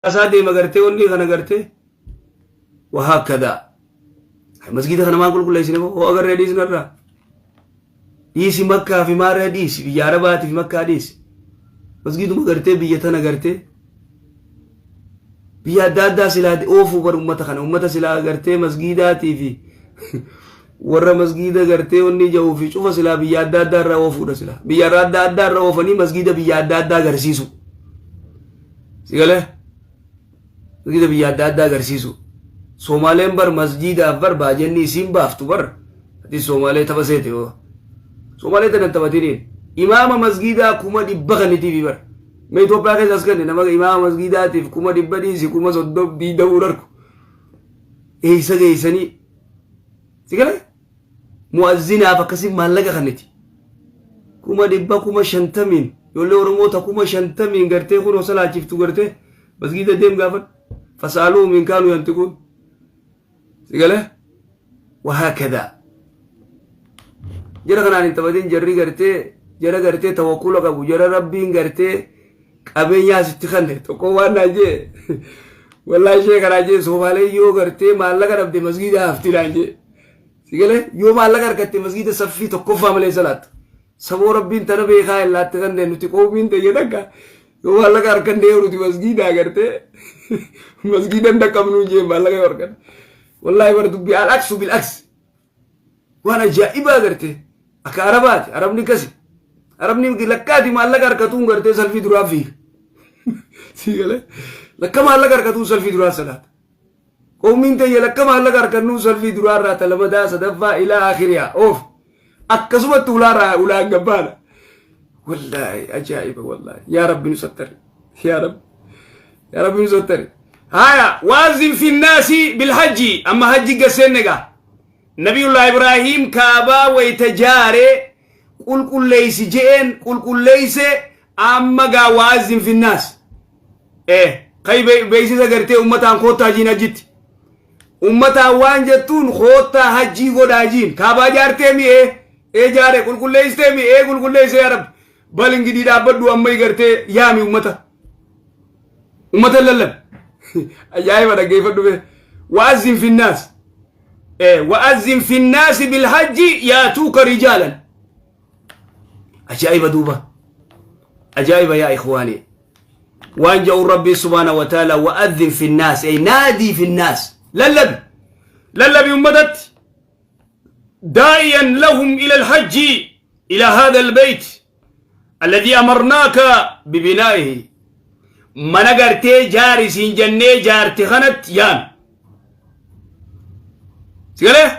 Asaa deema gartee wanni kana gartee wahaakkadaa. Masgiida kana maan qulqulleessine boo hoo agarree dhiisnarraa. Dhiisi Makkaa fi maarree dhiisi, biyya Arabaatii fi Makkaa dhiisi. Masgiiduma gartee biyya tana gartee biyya adda addaa silaa oofuu bar ummata kana, ummata silaa gartee masgiidaatii fi warra masgiida gartee wanni ja'uu fi cufa silaa biyya adda addaa irraa oofuudha silaa. Biyya adda addaa irra oofanii masgiida biyya adda addaa agarsiisu. Si galee? Masgiida biyya adda addaa agarsiisu. Soomaaleen bar masjiidaaf bar baajenni isiin baaftu bar. Ati Soomaalee tapha seete yoo. Soomaalee tanan taphatiniin. Imaama masgiidaa 100,000 kannitiifi bar. Mee Itoophiyaa keessa as kenne nama imaama masgiidaatiif 100,000 dhiisi 30,000 20 arku. Eessa geessanii? Si galee? Mu'azzinaaf akkasii maallaqa kanniti. 100,000 50,000 ijoollee Oromoota 50,000 gartee kunoo salaachiftu gartee masgiida deem gaafadhu. Fasaaluhum in kaanuu yantiquun. Si galee? Wahaakadaa. Jara kanaan hin taphatin, jarri gartee jara gartee tawakkula qabu, jara Rabbiin gartee qabeenyaa sitti kanne. Tokko waan naan jee, wallaahi ishee kanaa jee, Soomaalee yoo gartee maallaqa dhabde masgiida hafti naan jee. Si galee? Yoo maallaqa argatte masgiida saffii tokkoffaa malee salaattu. Saboo Rabbiin tana beekaa hin laatte kanneen nuti qoomiin ta'e takka yoo maallaqa arganne yoo nuti masgiidaa gartee masgiida hin dhaqqabnu jee maallaqa yoo arganne. Wallaahi bara dubbii al aksu bil aksi. Waan ajaa'ibaa gartee akka Arabaati, Arabni kasi. Arabni lakkaati maallaqa argatuun gartee salfii duraa fiiga. Si galee? Lakka maallaqa argatuun salfii duraa salaata. Qoomiin ta'e lakka maallaqa argannuun salfii duraa irraa talamadaa sadaffaa ilaa akhiriyaa oof. Akkasumatti ulaarraa ulaan gabbaana. Wallaahi ajaa'iba wallaahi. Yaa Rabbi nu sattari. Yaa Rabbi. Yaa Rabbi nu sattari. Haya waazin finnaasi bilhajji, amma hajji gasseen egaa. Nabiyullah Ibrahiim Kaabaa wayta jaare qulqulleeysi je'een, qulqulleeyse. Amma gaa waazin finnaas. Kai beeksisa gartee ummataan koottaa jiin hajjitti. Ummataan waan jettuun koottaa hajjii godhaa jiin. Kaabaa jaartee mi'ee ee jaare, qulqulleessitee mi'ee qulqulleesse, yaa Rabbi. Bal ingidii dhaabbadhu amma gartee yaami ummata. Ummata lallabi. Ajaa'iba, dhaggeeffadhu bee. Wa'azzin finnaas. Wa'azzin finnaasi bilhajji yaatuuka rijaalan. Ajaa'iba duuba. Ajaa'iba yaa ikhwaanii. Waan ja'u Rabbii subhaana wa ta'ala, wa'azzin finnaas ay naadii finnaas, lallabi lallabi ummatatti, daa'iyan lahum ila alhajji ila hadha albayt alladhi amarnaaka bibinaa'ihi, mana gartee jaari siin jennee jaarte kanatti yaami. Si galee?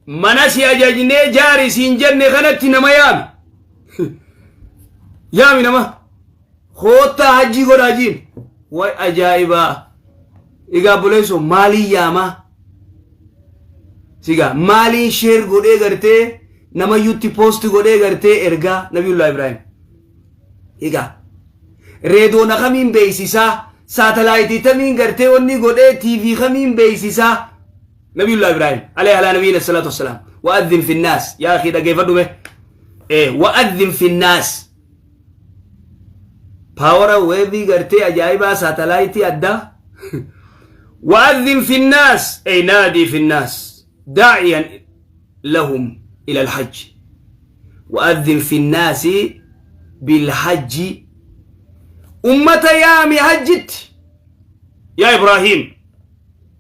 Mana si ajajnee jaari siin jenne kanatti nama yaami, yaami nama koottaa hajjii godhaa jiin. Way ajaa'ibaa! Egaa obboleessoo, maaliin yaamaa sigaa? Maaliin share godhee gartee namayyutti post godhee gartee ergaa Nabiyullah Ibraahim? Egaa reedoona kamiin beeksisaa, saatalaayitii tamiin gartee wanni godhee, TV kamiin beeksisaa Nabiyullah Ibraahim alayhi alaa nabiyina salaatu wassalaam? Wa'adhin finnaas, yaa akii, dhageeffadhu mee. Wa'adhin finnaas power weebii gartee ajaa'ibaa saatalaayitii addaa. Wa'adhin finnaas ay naadii finnaas daa'iyan lahum ila alhajj. Wa'adhin finnaasi bilhajji, ummata yaami hajjitti. Yaa Ibraahim,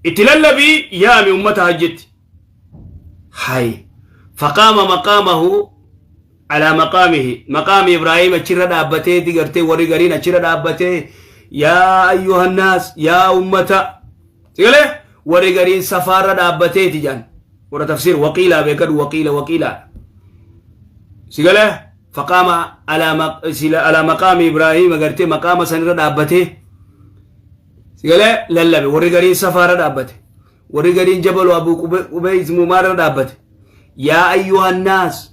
itti lallabii yaami ummata hajjitti. Hay faqaama maqaamahu alaa maqaamihi, maqaami Ibraahim achirra dhaabbateeti gartee warri gariin achirra dhaabbatee yaa ayyuhannaas, yaa ummata. Sigalee? Warri gariin safaarra dhaabbateeti jaan warra tafsiir waqiilaa beekadhu, waqiila waqiilaa. Sigalee? Faqaama alaa maqaami Ibraahim gartee maqaama sanirra dhaabbatee, sigalee, lallabe. Warri gariin safaarra dhaabbate, warri gariin jabalu Abu Qubeys mumaarra dhaabbate. Yaa ayyuhannaas,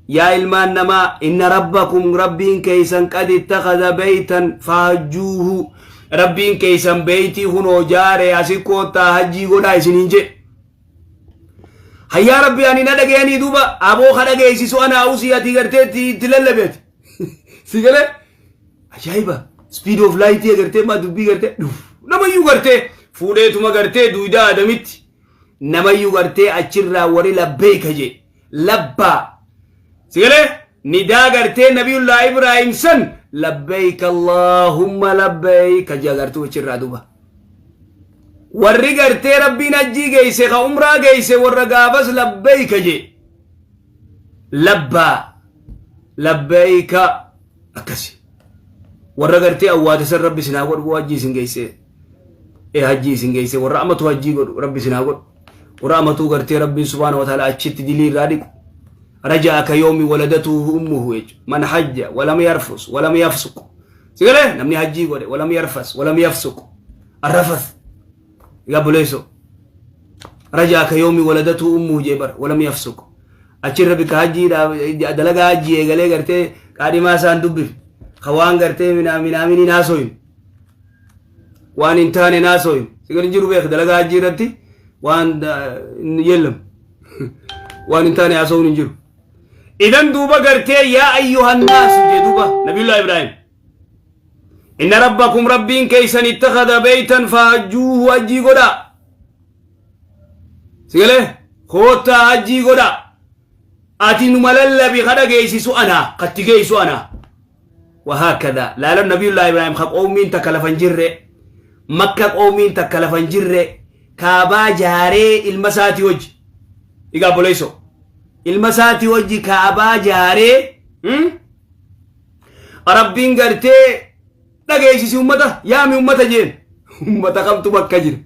yaa ilmaan namaa, inna rabbakum, Rabbiin keeysan, qad ittakhadha beeytan fahajjuuhu, Rabbiin keeysan beeytii kunoo jaare, asi koottaa hajjii godhaa isiniin jedhe. Hayyaa Rabbi, ani na dhagayanii duuba aboo ka dhageessisu ana usii ati gartee itti lallabeeti. Si galee? Ajaa'iba! Speed of light agartee maa dubbii gartee dhuf. Namayyuu gartee fuudheetuma gartee duudaa adamitti namayyuu gartee achirraa warri labbeeka jee labbaa sigalee nidaa gartee nabiyullaa Ibraahim san labbeeyka Allaahumma labbeeyka jee agartuu achirraa duba. Warri gartee rabbiin hajjii geeyse ka umraa geeyse warra gaafas labbeeyka jee labbaa labbeeyka akkasi. Warra gartee awwaate san rabbi isin haa godhu hajjii isin geeyse ee hajjii isin geeyse warra amatu hajjii godhu rabbi isin haa godhu. Warra amatuu gartee rabbiin subhaana wa ta'ala achitti dilii irraa dhiqu. Raja'a ka yoomi waladatuhu ummuhu jechuudha. Man hajja walam yarfus walam yafsuq. Sigalee namni hajjii godhe walam yarfas walam yafsuq. Arrafas. Egaa buleessoo. Raja'a ka yoomi waladatuhu ummuhu jee bara walam yafsuq. Achirra bikka hajjii dalagaa hajjii eegalee gartee qaadhimaa isaan dubbif. Ka waan gartee minaaminiin haasoyin. Waan hin taane naasoyin. Sigalee jiru beek dalagaa hajjii irratti waan yeellam. Waan hin taane haasa'uun hin jiru. Idan duuba gartee yaa ayyuhan naasu jee duuba nabiyullah Ibraahim. Inna rabbakum rabbiin keeysan ittakhadha beeytan fahajjuuhu hajjii godhaa. Sigalee koottaa hajjii godhaa. Ati numa lallabi ka dhageessisu anaa katti geessu anaa. Wahaakadha laalan nabiyullah Ibraahim ka qoomiin takka lafa hin jirre makka qoomiin takka lafa hin jirre kaabaa jaaree ilma isaatii wajji. Egaa obboleessoo ilma isaatii wajji kaabaa jaaree rabbiin gartee dhageessisi ummata yaami ummata jeen ummata kamtu bakka jira.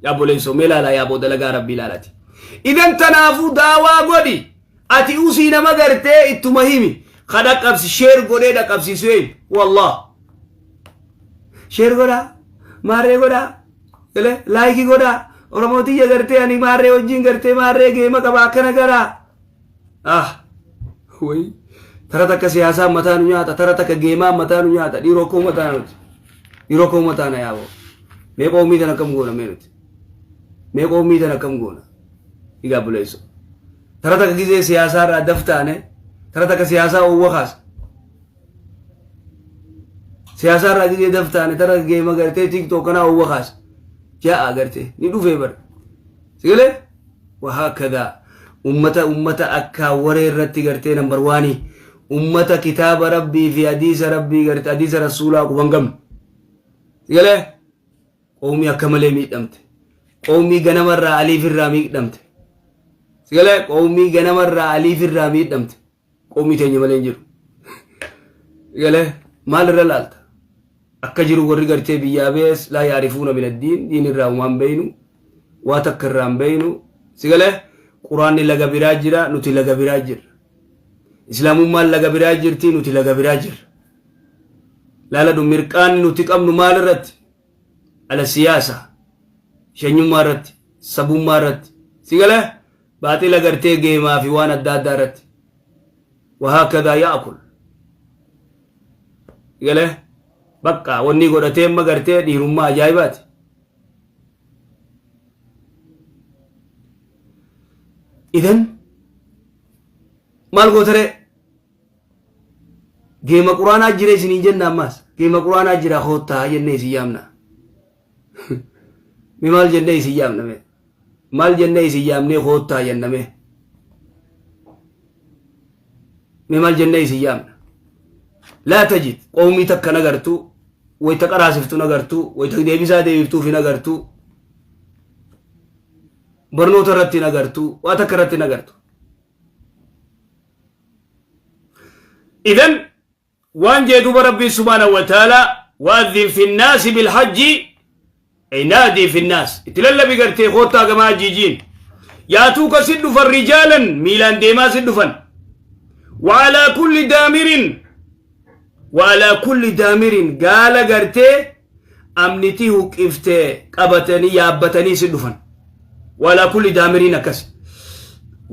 Yaa obboleessoo mee laalaa yaa boo dalagaa rabbii laalati. Idan tanaafuu daawaa godhi ati usii nama gartee ittuma himi ka dhaqqabsi sheer godhee dhaqqabsiisu eenyu wallah sheer godhaa maarree godhaa Galee laayikii godhaa Oromoo tiyya gartee ani maarree wajjin gartee maarree geema qaba akkana garaa. Ah wayi tara takka siyaasaa mataa nu nyaata tara takka geemaa mataa nu nyaata dhiiroo koo mataa nuti dhiiroo koo mataa na yaaboo mee qoomii tan akkam goona mee nuti mee qoomii tan akkam goona egaa buleessu tara takka gizee siyaasaa irraa daftaane tara takka siyaasaa oowwa kaasa. Siyaasaa irraa gizee daftaane tara geema gartee tiktok kanaa owwa kaasa. Ja'a gartee ni dhufee bara. Sigalee wahaakadaa ummata ummata akkaa waree irratti gartee nambar waanii ummata kitaaba rabbii fi hadiisa rabbii gartee hadiisa rasuulaa quban qabne. Sigalee qawmii akka malee miidhamte. Qawmii ganamarraa aliifirraa miidhamte. Sigalee qawmii ganamarraa aliifirraa miidhamte. Qoomii teenya malee hin jiru. Galee maal irra laalta? Akka jiru warri gartee biyyaa bees laa yaarifuuna min addiin diin irraa humaan beeynu waa takka irraa hin beeynu si galee quraanni laga biraa jira nuti laga biraa jirra. Islaamummaan laga biraa jirti nuti laga biraa jirra. Laaladhu mirqaanni nuti qabnu maal irratti? Ala siyaasa shanyummaa irratti sabummaa irratti si galee Baaxila gartee geemaa fi waan adda addaa irratti. Wahaakadaa yaakul. Galee bakka wanni godhatee amma gartee dhiirummaa ajaa'ibaati. Idan maal gootaree geema quraanaa jira isiniin jenna ammaas geema quraanaa jira koottaa jennee isin yaamna. Mee maal jennee isin yaamna mee? Maal jennee isin yaamnee koottaa jenna mee? Mee maal jennee isin yaamna? Laa tajid qawmii takka nagartuu wayta qaraasiftu nagartuu wayta deebisaa deebiftuuf hin agartuu barnoota irratti hin agartuu waa takka irratti hin agartu. Idan Waan jee duuba Rabbiin subhaanahu wa ta'aalaa wa'adhin fi nnaasi bilhajji ay naadii fi nnaas itti lallabi gartee koottaa gama hajjii jiin yaatuuka si dhufan rijaalan miilaan deemaa si dhufan wa'alaa kulli daamirin wa'alaa kulli daamirin gaala gartee amnitii huqqifte qabatanii yaabbatanii si dhufan waalaa kulli daamiriin akkas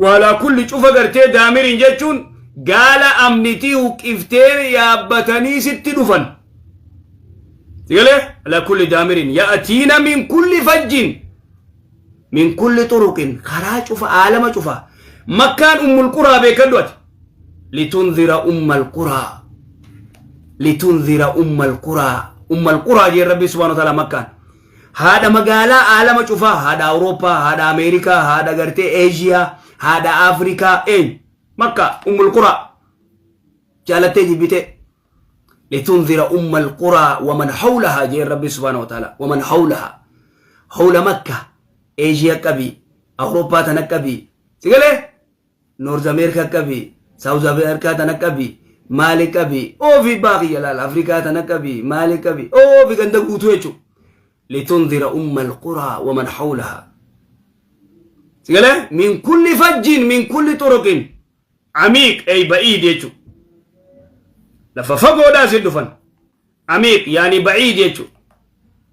waalaa kulli cufa gartee daamiriin jechuun gaala amnitii huqqiftee yaabbatanii sitti dhufan sigalee alaa kulli daamiriin ya'atiina min kulli fajjin min kulli xuruqin karaa cufa aalama cufa makkaan ummul quraa beekadhu ati litunzira ummal quraa litunzira ummal quraa ummal quraa jeen rabbi subhaanahu wa ta'ala makkaan Haadha magaalaa aalama cufaa, haadha Awurooppaa, haadha Ameerikaa, haadha gartee Eeshiyaa, haadha Afrikaa eenyu? Makka, Ummul Quraa. Jaalattee jibbitee. Litunzira ummal quraa waman hawlahaa jeen Rabbi subhaanahu wa ta'ala. Waman hawlahaa. Hawla Makka, Eeshiyaa qabii, Awurooppaa tana qabii. Sigalee? North America qabi, South America tana qabi, maali qabi, oofi baaqiyya laal Afrikaa tana qabi, maali qabi, oofi ganda guutuu jechuudha. Litunzira umma alquraa waman hawlahaa. Sigalee min kulli fajjin min kulli turuqin amiiq ay ba'iid jechuudha. Lafa fagoodhaa si dhufan. Amiiq yaani ba'iid jechuudha.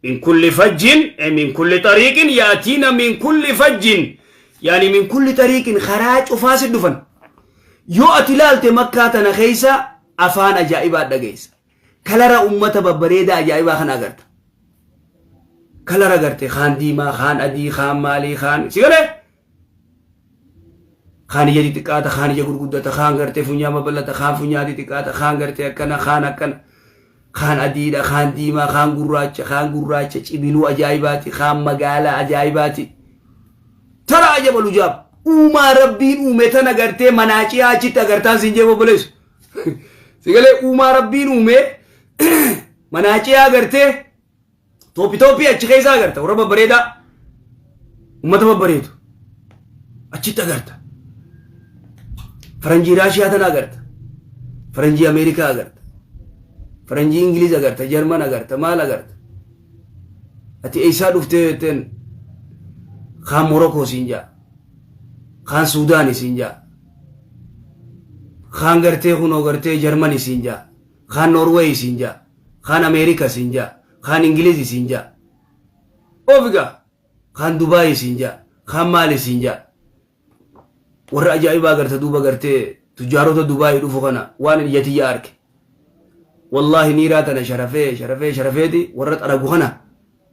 Min kulli fajjin ay min kulli xariiqin yaatiina min kulli fajjin yaani min kulli xariiqin karaa cufaa si dhufan. Yoo ati ilaalte Makkaa tana keessa afaan ajaa'ibaa dhageessa. Kalara ummata babbareedaa ajaa'ibaa kana agarta. Kalara garte kaan diimaa, kaan adii, kaan maalii, kaan si galee? Kaan ija xixiqqaata, kaan ija gurguddata, kaan gartee funyaan babal'ata, kaan funyaan xixiqqaata, kaan gartee akkana, kaan akkana. Kaan adiidha, kaan diimaa, kaan gurraacha, kaan gurraacha cibiluu ajaa'ibaati, kaan magaalaa ajaa'ibaati. Tara ajaba lujaab. Uumaa Rabbiin uume tana gartee manaaciyaa achitti agartaan siin jee obboleessu. Sigalee uumaa Rabbiin uume manaaciyaa gartee Tooppi tooppii achi keessa agarta warra babbareedaa ummata babbareedu achitti agarta. Faranjii Raashiyaa tana agarta. Faranjii Ameerikaa agarta. Faranjii Ingiliz agarta. Jarman agarta. Maal agarta. Ati eessaa dhuftee jetteen kaan Morokoo siin jaa. Kaan Suudaani siin jaa. Kaan gartee kunoo gartee Jarmani siin jaa. Kaan Noorweeyi siin jaa. Kaan Ameerika siin jaa. Kaan Ingilizi siin jaa. Ofigaa. Kaan Dubaayi siin jaa. Kaan maali siin jaa. Warra ajaa'ibaa agarta duuba gartee tujjaarota Dubaayi dhufu kana waan ija tiyya arke. Wallaahi niiraa tana sharafee sharafee sharafeeti warra xaragu kana.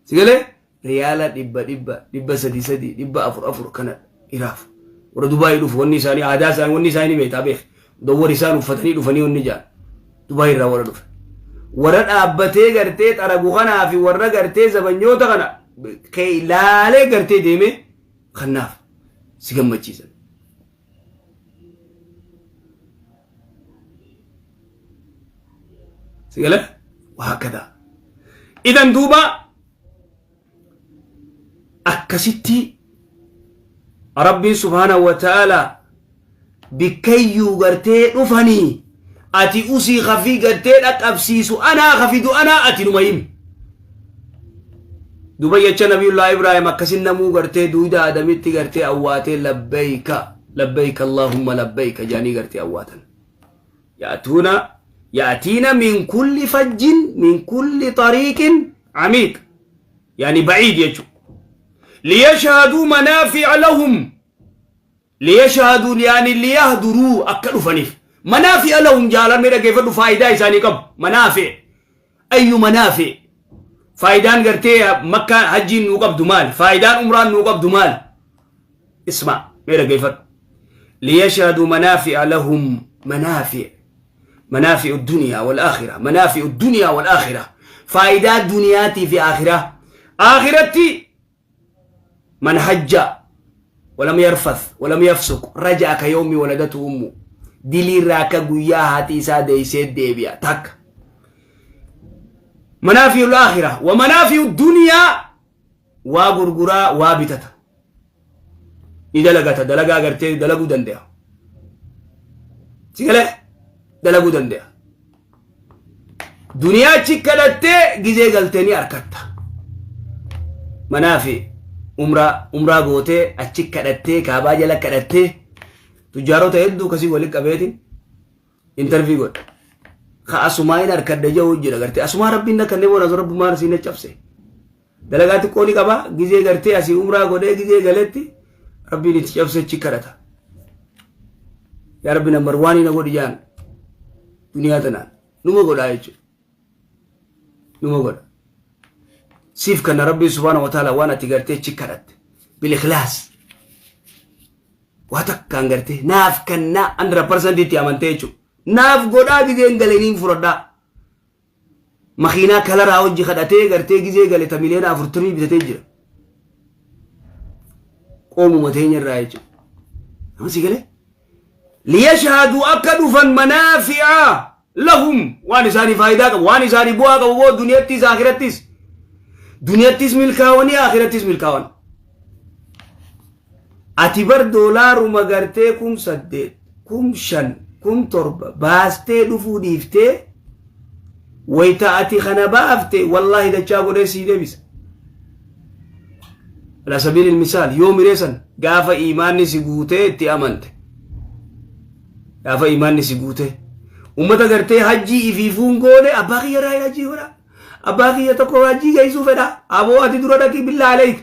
Si galee? Riyaala dhibba dhibba, dhibba sadi sadi, dhibba afur afur kana iraaf. Warra Dubaayii dhufu wanni isaanii aadaa isaanii wanni isaanii ni beektaa beek. Dawwar isaan uffatanii dhufanii wanni jaan. Dubaayii irraa warra dhufe. Warra dhaabbatee gartee xaragu kanaa fi warra gartee zabanyoota kana kee ilaalee gartee deemee kannaaf si gammachiisan. Si galee? Waa akkataa. Idan duuba akkasitti Rabbiin subhaanahu wa ta'aalaa bikkayyuu gartee dhufanii ati usii kafii gartee dhaqqabsiisu anaa kafidu anaa ati numa himi. Duba jecha Nabiyullaa Ibraahim akkasin namuu gartee duuda Adamitti gartee awwaatee labbeeyka labbeeyka Allahumma labbeeyka jedhanii gartee awwaatan. Ya'tuuna ya'tiina min kulli fajjin min kulli xariiqin amiiq yaani ba'iid jechu. Liyashhaduu manaafi'a lahum liyashhaduu yaani liyahduruu akka dhufaniif manaafi'a lahum jaalamee dhaggeeffadhu faayidaa isaanii qabu manaafi ayyu manaafi faayidaan gartee makkaan hajjiin nuu qabdu maali faayidaan umraan nuu qabdu maali isma mee dhaggeeffadhu liyashhaduu manaafi'a lahum manaafi manaafi'u duniyaa wal aakhira manaafi'u duniyaa wal aakhira faayidaa duniyaatii fi aakhiraa aakhiratti Man hajja walam yarfath walam yafsuq raja'a ka yawmi waladatu ummu dilii irraa akka guyyaa haati isaa deeysee deebi'a takka manaafi'ul aakhira wa manaafi'u duniyaa waa gurguraa waa bitata ni dalagata dalagaa gartee dalaguu dande'a si galee dalaguu dande'a Duniyaa achi kadhattee gizee galtee ni arkatta. Manaa fi umraa umraa gootee achi kadhattee kaabaa jala kadhattee tujjaarota hedduu kasii walitti qabeetiin intarvii godha. Ka asumaa hin arkadhe jedhu jira gartee asumaa rabbiin na kannee boona rabbumaan asii na cabse. Dalagaa xiqqoo ni qaba gizee gartee asii umraa godhee gizee galetti rabbiin itti cabse achi kadhata. Yaa rabbi nambar waan na godhi jaan duniyaa tanaan numa godhaa jechuudha. Numa godha. Siif kana rabbiin subhaana wa ta'ala waan ati gartee achi kadhatte bil ikhlaas waa takkaan gartee naaf kannaa 100% itti amantee jechuudha. Naaf godhaa gizeen galeniin fudhadhaa. Makiinaa kalaraa hojii kadhatee gartee gizee gale ta miliyoona 40 bitatee jira. Qoomuma teenya irraa jechuudha. Nama si galee? Liyashhaduu, akka dhufan, manaafi'a lahum, waan isaanii faayidaa qabu, waan isaanii bu'aa qabu boo duniyattis akhirattis, duniyattis milkaawanii akhirattis milkaawan. Ati bar doolaaruma gartee 8,000, 5,000, 7,000 baastee dhufuu dhiiftee, wayta ati kana baafte wallaahi dachaa godhee sii deebisa. Ala sabiilil misaal, yoo mireessan gaafa imaanni si guutee itti amante, gaafa imaanni si guutee ummata gartee hajjii ifiifuun goone, abbaa kiyya irraa hajjii godha, abbaa kiyya tokko hajjii geessuu fedha. Aboo, ati dura dhaqii, billaa aleeyka,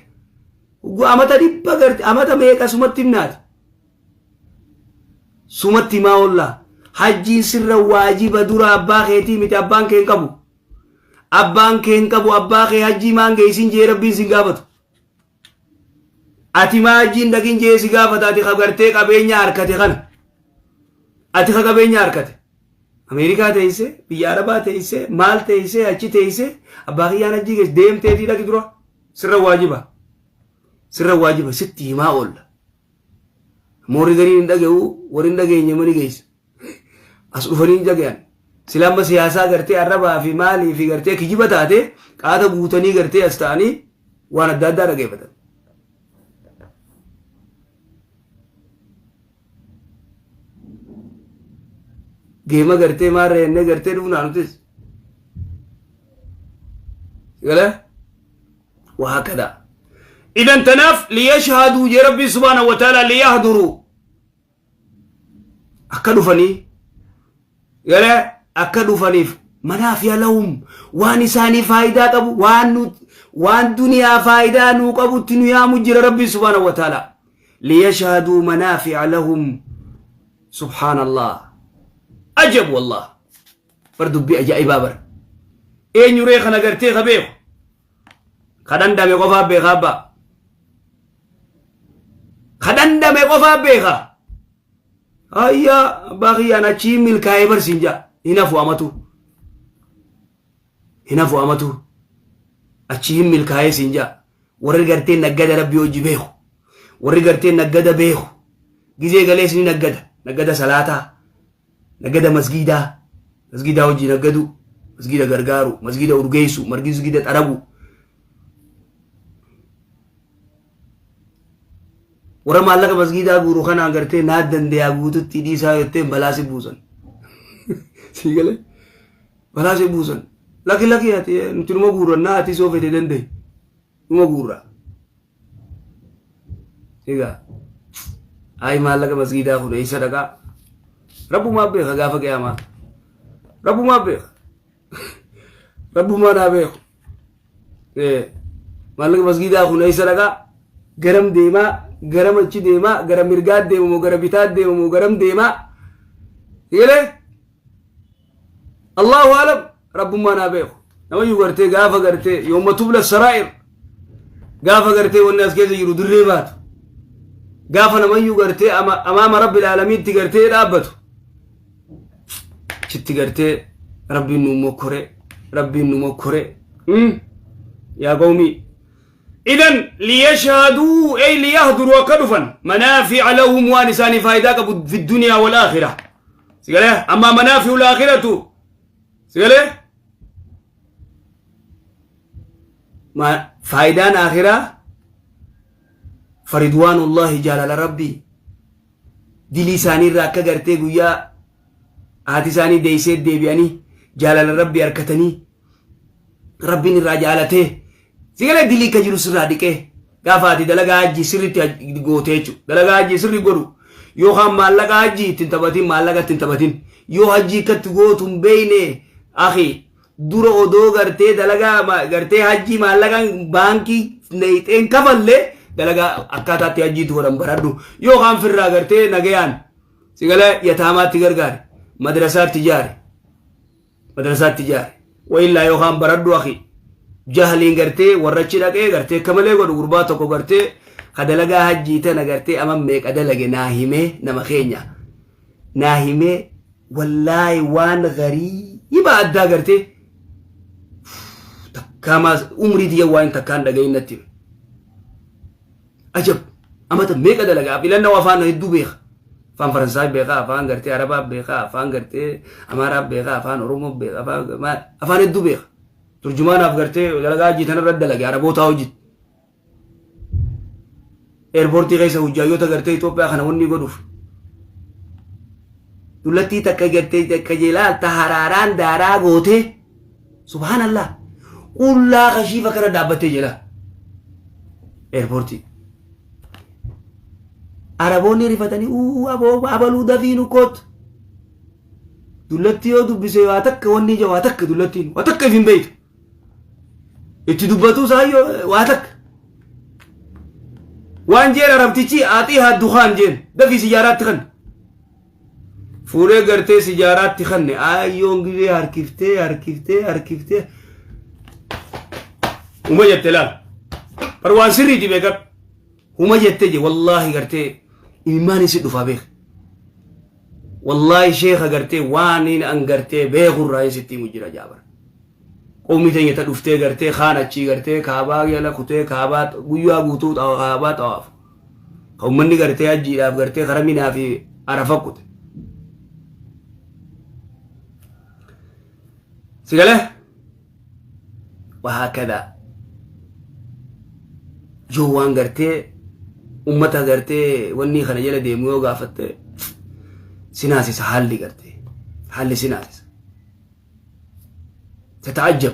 amata 100 garte, amata meeqa sumatti himnaati, sumatti himaa oollaa. Hajjiin sirra waajiba dura, abbaa keetii miti. Abbaan kee hin qabu, abbaan kee hin qabu. Abbaa kee hajjii maan geessin jee Rabbiin sin gaafatu. Ati maa hajjiin dhaqin jee si gaafata? Ati ka gartee qabeenya harkate kana, ati ka qabeenya harkate, Ameerikaa teessee, biyya Arabaa teessee, maal teessee, achi teessee, abbaa kiyyaan hajjii geesse, deemteetii dhaqi dura. Sirra waajiba, sirra waajiba, sitti himaa oolla. Moorri gariin hin dhaga'u, warri hin dhageenye mani geessa. As dhufanii hin dhagayan. Sila amma siyaasaa gartee arrabaa fi maalii fi gartee kijiba taate qaata guutanii gartee as ta'anii waan adda addaa dhageeffatan. Geema gartee maarree jennee gartee dhufnaa nutis. Galee? وهكذا. إذا تناف ليشهدوا جي ربي سبحانه وتعالى، ليحضروا، akka dhufanii galee, akka dhufaniif, manaafi'a lahum, waan isaanii faayidaa qabu, waan nu waan duniyaa faayidaa nuu qabutti nu yaamu jira Rabbi subhaanahu wa ta'ala. Liyashhaduu manaafi'a lahum. Subhaanallah, ajab, wallah bar dubbii ajaa'ibaa bar. Eenyu ree kana gartee ka beeku? Ka dhandhame qofaa beeka abbaa, ka dhandhame qofaa beeka. Ayyaa, abbaa kiyyaan achii milkaa'ee barsiin jaa, hin hafu amatu, hin hafu amatu, achii hin milkaa'ee siin jaa. Warri gartee naggada Rabbii hojii beeku, warri gartee naggada beeku, gizee galees ni naggada, naggada salaataa, naggada masgiidaa, masgiidaa hojii naggadu, masgiida gargaaru, masgiida urgeessu, masgiida xaragu. Warra maallaqa masgiidaa guuru kanaan gartee naa dandeeyaa guututti dhiisaa jettee balaa si buusan. Sii galee? Balaa si buusan. Laki laki, ati nuti numa guurrannaa, ati soo fete danda'i. Numa guurra. Egaa ayi, maallaqa masgiidaa kun eessa dhaqaa? Rabbumaa beeka gaafa qiyaamaa. Rabbumaa beeka. Rabbumaa naa beeku. Maallaqa masgiidaa kun eessa dhaqaa? Garam deemaa? Garam achi deemaa? Gara mirgaa deema moo gara bitaa deema moo garam deemaa? Galee? Allahu alam, Rabbummaa naa beeku. Namayyuu gartee gaafa gartee yooma tubla saraa'ir, gaafa gartee wanni as keessa jiru dirree baatu, gaafa namayyuu gartee amaama Rabbil aalamiitti gartee dhaabbatu, achitti gartee Rabbiin nu mokkore, Rabbiin nu mokkore. Yaa qawmii, idan liyashhaduu ay liyahduruu, akka dhufan, manaafi'a lahum, waan isaanii faayidaa qabu, fi dunyaa wal aakhira. Sigalee? Amma manaafi'u laakhiratu, sigalee, faayidaan aakhiraa faridwaanullahi, jaalala Rabbii, dilii isaanii irraa akka gartee guyyaa haati isaanii deeysee deebi'anii jaalala Rabbii harkatanii, Rabbiin irraa jaalatee, sigalee, dilii akka jiru sirraa dhiqee, gaafa ati dalagaa hajjii sirriitti gootee jechuudha. Dalagaa hajjii sirrii godhu yookaan maallaqa hajjii ittiin taphatin, maallaqa ittiin taphatin. Yoo hajjii akkatti gootu hin beekne, akhi, dura odoo gartee dalagaa gartee hajjii maallaqa baankii neeyxeen kafallee, dalagaa akkaataatti hajjiitti godhan baradhu, yookaan firraa gartee nagayaan, sigalee, yataamaatti gargaari, madrasaatti ijaari, madrasaatti ijaari. Wayillaa yookaan baradhu, akhi. Jahliin gartee warra achi dhaqee gartee akka malee godhu, gurbaa tokko gartee ka dalagaa hajjii tana gartee ama meeqa dalage naa himee, nama keenya naa himee, wallaahi waan gariiba addaa gartee. Kaamaa umrii tiyya waan takkaan dhagahin natti hime. Ajab! Amata meeqa dalagaa filannoo afaan hedduu beeka. Afaan Faransaay beeka, afaan gartee Arabaa beeka, afaan gartee Amaaraa beeka, afaan Oromoo beeka, afaan hedduu beeka. Turjumaanaaf gartee dalagaa hojii tanarra dalage Arabootaa hojii. Eerpoortii keessa hojjaayyoota gartee Itoophiyaa kana wanni godhuuf. Dullattii takka gartee takka jeelaalta haraaraan daaraa gootee subhaanallah qullaa kashiifa kana dhaabbattee jira. Eerpoortii. Araboonni rifatanii uu aboo abaluu dafii nu kootu. Dullattii yoo dubbise waa takka wanni ija waa takka dullattiin waa takka if hin beektu. Itti dubbatuu isaayyoo waa takka. Waan jeen arabtichi aaxii haa dukaan jeen dafii sijaaraatti kanne. Fuudhee gartee sijaaraatti kanne aayyoon gizee harkiftee harkiftee harkiftee. Uma jette laal. Bar waan sirriiti beekadhu. Huma jette je wallaahi gartee imimmaan si dhufaa beek. Wallaahi sheekha gartee waan hin an gartee beekurraa sitti himu jira jaabar. Qawmii teenya ta dhuftee gartee kaan achii gartee kaabaa jala kutee kaabaa guyyaa guutuu kaabaa xawaafu. Ka ummanni gartee hajjiidhaaf gartee kara minaa fi arafa kute. Si galee? Wahaakadaa. Yoo waan gartee ummata gartee wanni kana jala deemu yoo gaafatte sinaasisa haalli gartee haalli sinaasisa. Tata'ajjab.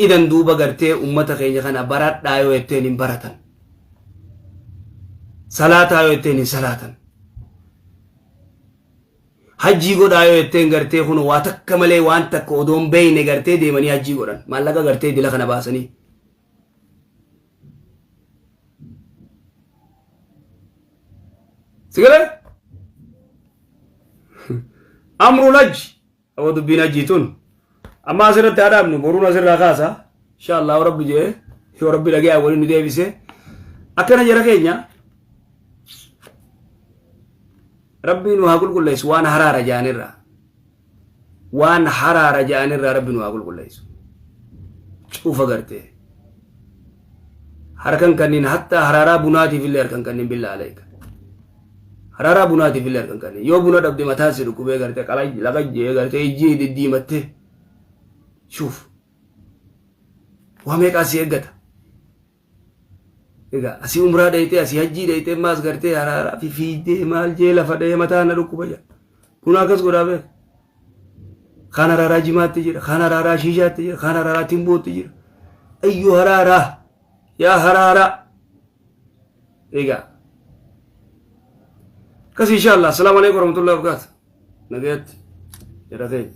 Idan duuba gartee ummata keenya kana baradhaa yoo jetteen hin baratan. Salaataa yoo jetteen hin salaatan. Hajjii godhaa yoo jetteen gartee kun waa takka malee waan takka odoon beeyne gartee deemanii hajjii godhan. Maallaqa gartee dila kana baasanii. Si galee? Amrul hajji. Aboo dubbiin hajjii tun. Amma asirratti haa dhaabnu boruun asirraa kaasa. Insha Allah rabbi jee yoo rabbi dhagee waliin nu deebise. Akkana jara keenya rabbi nu haa qulqulleessu waan haraara jaanirraa. Waan haraara ja'anirraa rabbi nu haa qulqulleessu. Cufa gartee. Harkan kanniin hatta haraaraa bunaatiif illee harkan kanniin billaa aleeka. Haraaraa bunaatiif illee harkan kanniin. Yoo buna dhabde mataan si dhukkubee gartee qalaj laqajjee gartee ijji diddiimattee. Shuuf. Waa meeqaa si eeggata. Egaa asii umraa dhayxee asii hajjii dhayxee maas gartee haraaraa fi fiiddee maal jee lafa dhahee mataa na dhukkuba jedha. Kun akkas godhaa beek. Kaan haraaraa jimaatti jira, kaan haraaraa shiishaatti jira, kaan haraaraa timbootti jira. Ayyuu haraaraa yaa haraaraa. Egaa akkas inshallah. Assalaamu alaikum warahmatullahi wabarakatuh. Nagayatti. Jara keenya.